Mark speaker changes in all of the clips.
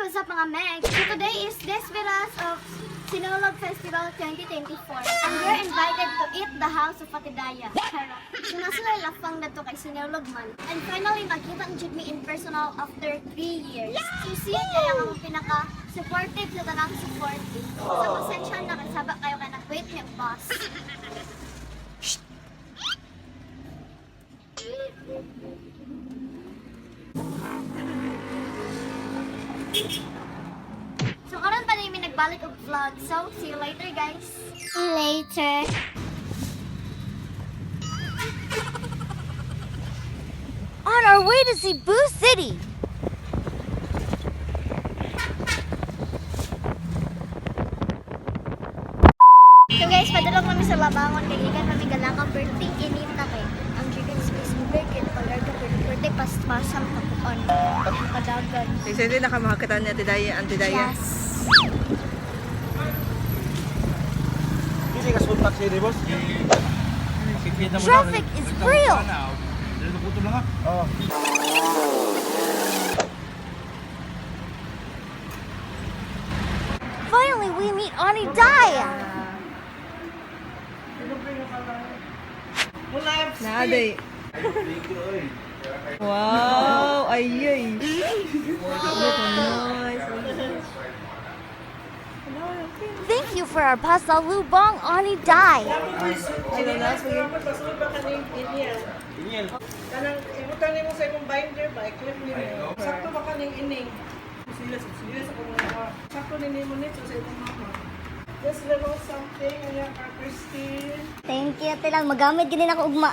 Speaker 1: What's up, mga Meg? So today is Desperas of Sinulog Festival 2024. And we're invited to eat the house of Ate Daya. Charot. So nasa lalafang na to kay Sinulog man. And finally, makita ang jud me in personal after 3 years. So siya kaya ang pinaka-supportive sa tanang supportive. So pasensya na kasaba kayo kay nag-wait ni boss. So karon pa na nagbalik og vlog. So see you later, guys. Later.
Speaker 2: On our way to Cebu City.
Speaker 1: So guys, padulong kami sa Labangon kay gikan kami galakaw, perting inita kay ang chicken space burger palarga pero perte paspasan kapuon kadagan.
Speaker 3: Excited na ka makakita ni Ate Daya, Ate Daya.
Speaker 1: Yes.
Speaker 4: Hindi ka sultak siya, boss.
Speaker 2: Traffic is real.
Speaker 4: Oo.
Speaker 2: Finally, we meet Auntie Daya.
Speaker 3: Naaday. Wow! Ay, ay. Nice.
Speaker 2: Thank you for our pasalubong, Auntie Daya.
Speaker 3: Sino na? Sige.
Speaker 5: Pasunod ba kaning inyel? Kanang ibutan nimo sa imong binder ba, i-clip nimo. Sakto ba kaning ining? Sila sila sa kong mama. Sakto ni nimo nito sa imong mama. Just little something and ka Christine.
Speaker 1: Thank you, Ate lang. Magamit gini ako ugma.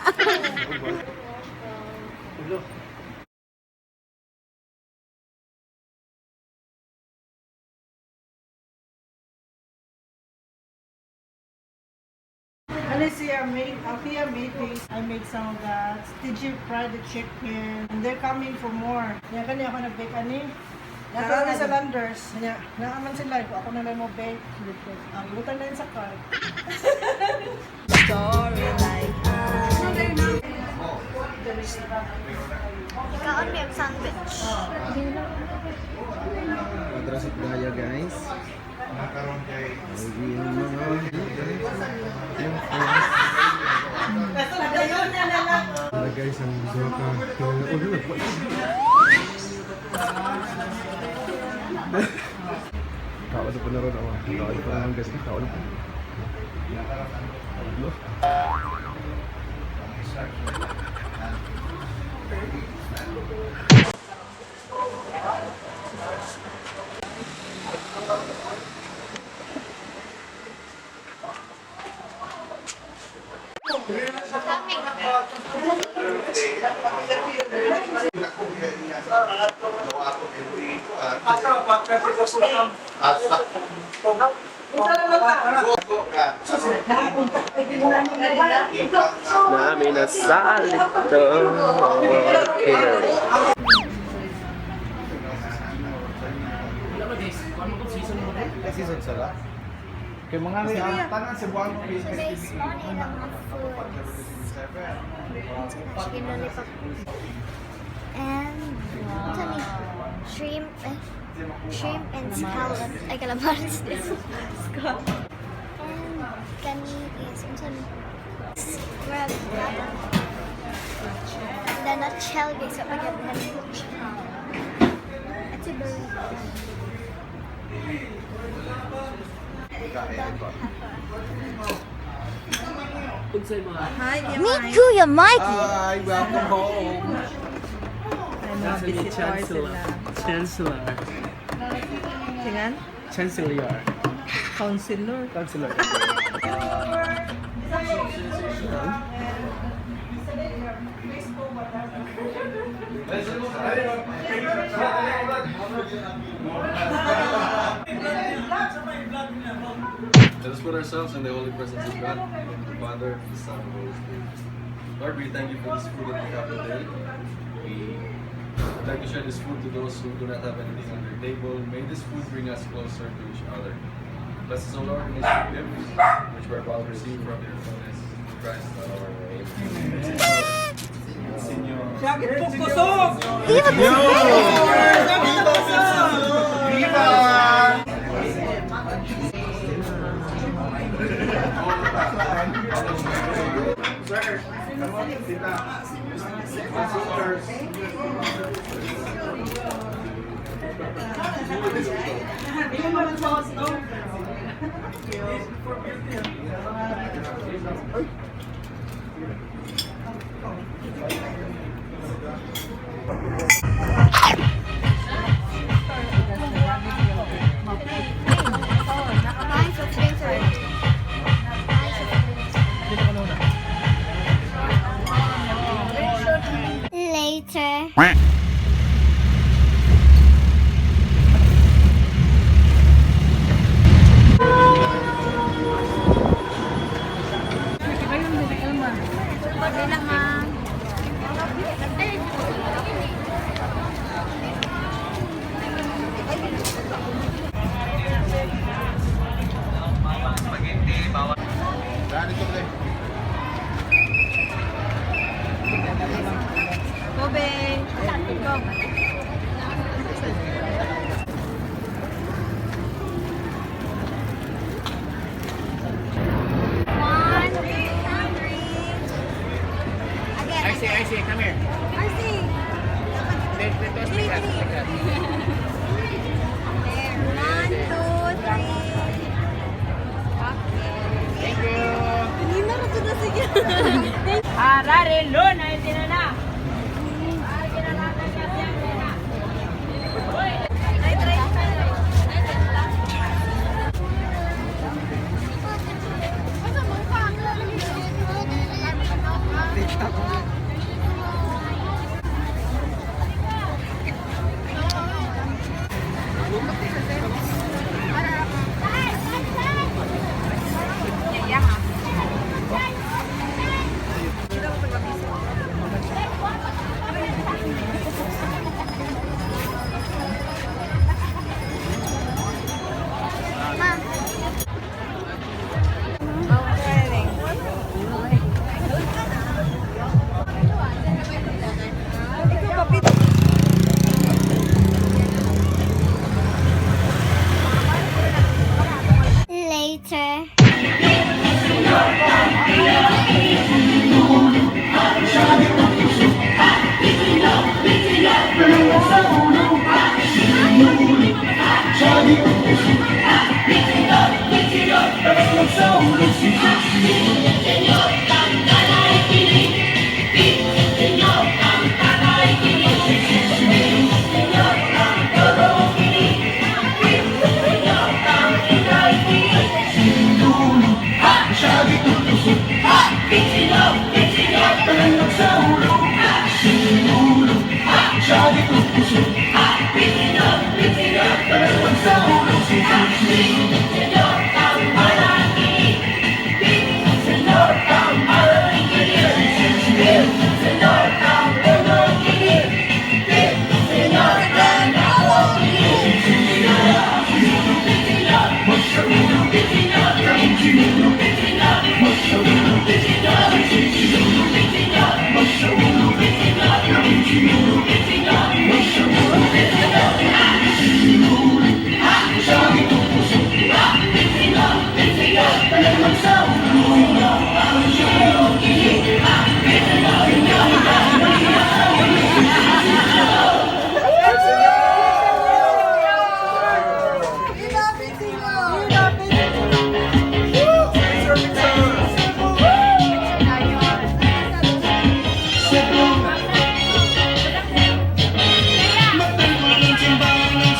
Speaker 5: Alicia made, Althea made this. I made some of that. Did you fry the chicken? And they're coming for more. Nya kani ako nag-bake ani. Nato ni sa Landers. Nya, naaman sila ko ako na lang mo bake. Ang ibutan na yun sa cart.
Speaker 3: Story like
Speaker 1: Ikaon may sandwich.
Speaker 4: Madras at Daya, guys. Ay, yung mga yung friends. Wala, guys, ang doka. Oh, Kaon na po na ron ako. Kaon na po na ron, guys. Kaon na po. Ano?
Speaker 6: Namin nasa ito. Okay.
Speaker 4: Season sala. Kay mga ni ang tanan sa buwan mo
Speaker 1: So guys, mao na ilang mga foods. Chicken lollipop. And ito ni shrimp, eh, shrimp and scallop. Ay, calamares. Scallop. And kani is, unsa ni? Murag, the nutshell, guys. So, pag nutshell. It's a burrito.
Speaker 3: Hi, Kuya
Speaker 2: Meet
Speaker 3: Mike.
Speaker 2: Kuya Mikey.
Speaker 4: Hi, welcome home.
Speaker 3: Ay, mga visitor sila.
Speaker 6: Chancellor.
Speaker 3: Tingan?
Speaker 6: Chancellor.
Speaker 3: Counselor.
Speaker 6: Chancellor.
Speaker 7: Let us put ourselves in the holy presence of God, in the name of the Father, the Son, and the Holy Spirit. Lord, we thank you for this food that we have today. We would like to share this food to those who do not have anything on their table. May this food bring us closer to each other. Bless us, O Lord, and these gifts, which we are about to receive from your fullness. Through Christ our Lord. Amen. Señor.
Speaker 5: Sakit po kusog!
Speaker 2: Viva Pacific!
Speaker 4: Viva Councilors.
Speaker 1: Ay, soft drinks or... Ay, soft drinks. Later.
Speaker 3: Kobe. Go.
Speaker 1: One, two, three. Again.
Speaker 6: I see, come here.
Speaker 1: RC.
Speaker 6: Let us
Speaker 1: Three, three. There. One, two, three. Okay.
Speaker 6: Thank you.
Speaker 1: Kanina ka na sige. Later.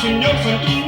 Speaker 4: Señor Santo.